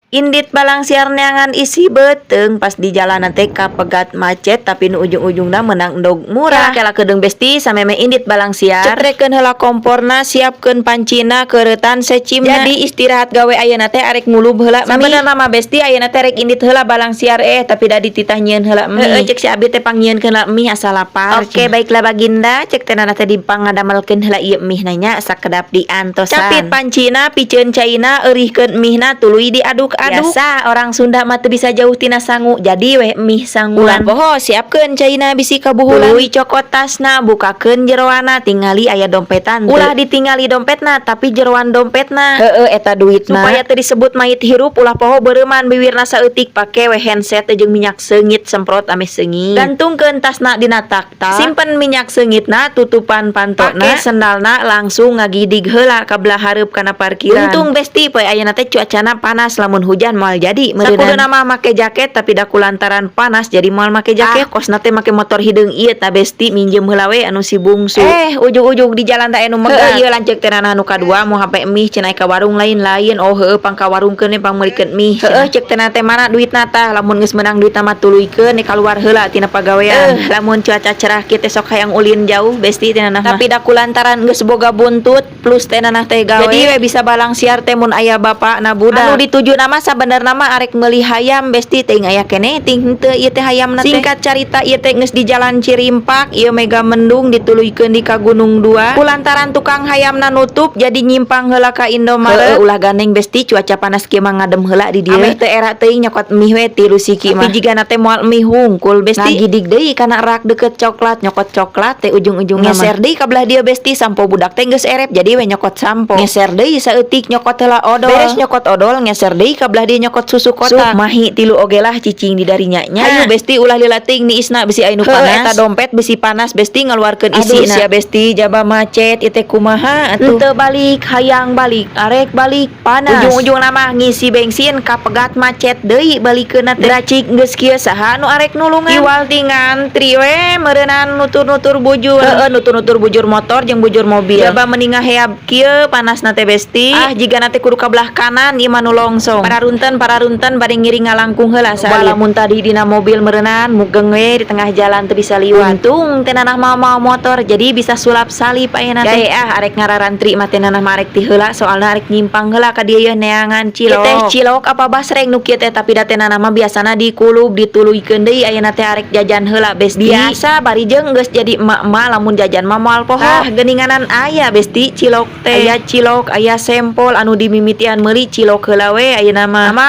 Indit balangsiar neangan isi beuteung, pas di jalanan teh kapegat macet, tapi nu ujung-ujungna menang endog murah. Kela kedeung, besti, sameme indit balangsiar. Cetrekeun heula komporna, siapkeun pancina, keuretan secimna. Jadi istirahat gawe ayeuna teh arek ngulub heula mie. Sabenerna mah, besti, ayeuna teh rek indit heula balangsiar, tapi da dititah nyieun heula mie. Heueuh, cek si abi teh pangnyieunkeun heula mie, asa lapar. Oke, baiklah baginda, cek teh nana teh dipangadamelkeun heula ieu mie nanya sakedap diantosan. Capit pancina, piceun caina, eurihkeun mie-na, tuluy diaduk-aduk. Biasa orang Sunda mah teu bisa jauh tina sangu, jadi weh mie sanguan. Ulah poho siapkeun caina bisi kabuhulan. Tuluy cokot tasna, bukakeun jeroana, tingali aya dompetan. Ulah ditingali dompetna, tapi jeroan dompetna. Heueuh, eta duitna. Supaya teu disebut mayit hirup, ulah poho beureuman biwirna saeutik, pake we handset jeung minyak seungit, semprot ameh seungit. Gantungkeun tasna dina taktak, simpen minyak seungitna, tutupan pantona, pake sendalna, langsung ngagidig heula ka belah hareup kana parkiran. Untung, besti, poe ayeuna teh cuacana panas, lamun hujan moal jadi meureunana. Sakuduna mah make jaket, tapi da kulantaran panas jadi moal make jaket. Ah, kosna teh make motor hideung ieu tah, besti, minjem heula we anu si bungsu. Eh, ujug-ujug di jalan teh anu megat. Heueuh, ieu lanceuk teh anu kadua mau HP mie cenah ka warung lain-lain. Oh heueuh, pang ka warungkeun pang meulikeun mie. Heueuh, cek teh teh mana duitna tah, lamun geus meunang duitna mah tuluykeun kaluar heula tina pagawean. Lamun cuaca cerah kieu teh sok hayang ulin jauh, besti, teh nanah. Tapi da kulantaran geus boga buntut plus teh nanah teh gawe. Jadi we bisa balangsiar teh mun aya bapak na budak. Anu dituju nama sabenerna mah arek meuli hayam, besti, teh aya keneh ting henteu ieu teh hayamna teh. Singkat carita, ieu teh geus di jalan Cirimpak, ieu mega mendung, dituluykeun di ka Gunung Dua. Kulantaran tukang hayamna nutup, jadi nyimpang heula ka Indomaret. Heueuh, ulah gandeng, besti, cuaca panas kieu mah ngadem heula di dieu. Ameh teu era teuing nyokot mie we tilu siki mah. Tapi jigana teh moal mie hungkul, besti. Ngagidig deui kana rak deket coklat, nyokot coklat teh ujung-ujungna mah. Ngeser deui ka belah dieu, besti, sampo budak teh geus erep, jadi we nyokot sampo. Ngeser deui saeutik, nyokot heula odol. Beres nyokot odol, ngeser deui ka belah dia nyokot susu kotak. Mahi tilu oge lah cicing di darinya nya. Hayu, besti, ulah lila teuing niisna bisi aya nu panas. Eta dompet bisi panas, besti, ngaluarkeun isina. Sia, besti, jaba macet ieu teh kumaha atuh. Henteu balik, hayang balik, arek balik panas. Ujung-ujungna mah ngisi bensin kapegat macet deui balikeunna teh. Gracik geus kieu saha nu arek nulungan? Iwal ti ngantri we meureunan nutur-nutur bujur. Heueuh, nutur-nutur bujur motor jeung bujur mobil. Jaba mending ngaheab kieu panasna teh, besti. Ah, jigana teh kudu ka belah kanan ieu mah nu longsong. Pararunten pararunten bade ngiring ngalangkung heula saha. Lamun tadi dina mobil meureunan mugeng we di tengah jalan teu bisa liwat. Untung teh nanah mawa motor, jadi bisa sulap salip ayeuna teh. Gae ah, arek ngararantri mah teh nanah mah arek ti heula, soalna arek nyimpang heula ka dieu neangan cilok. Teh cilok apa basreng nu kieu teh, tapi da teh nanah mah biasana dikulub, dituluykeun deui. Ayeuna teh arek jajan heula, besti. Biasa bari jeung geus jadi emak-emak, lamun jajan mah moal poho. Ah, geuninganan aya, besti, cilok teh. Aya cilok, aya sempol, anu dimimitian meuli cilok heula we ayeuna mah. Mah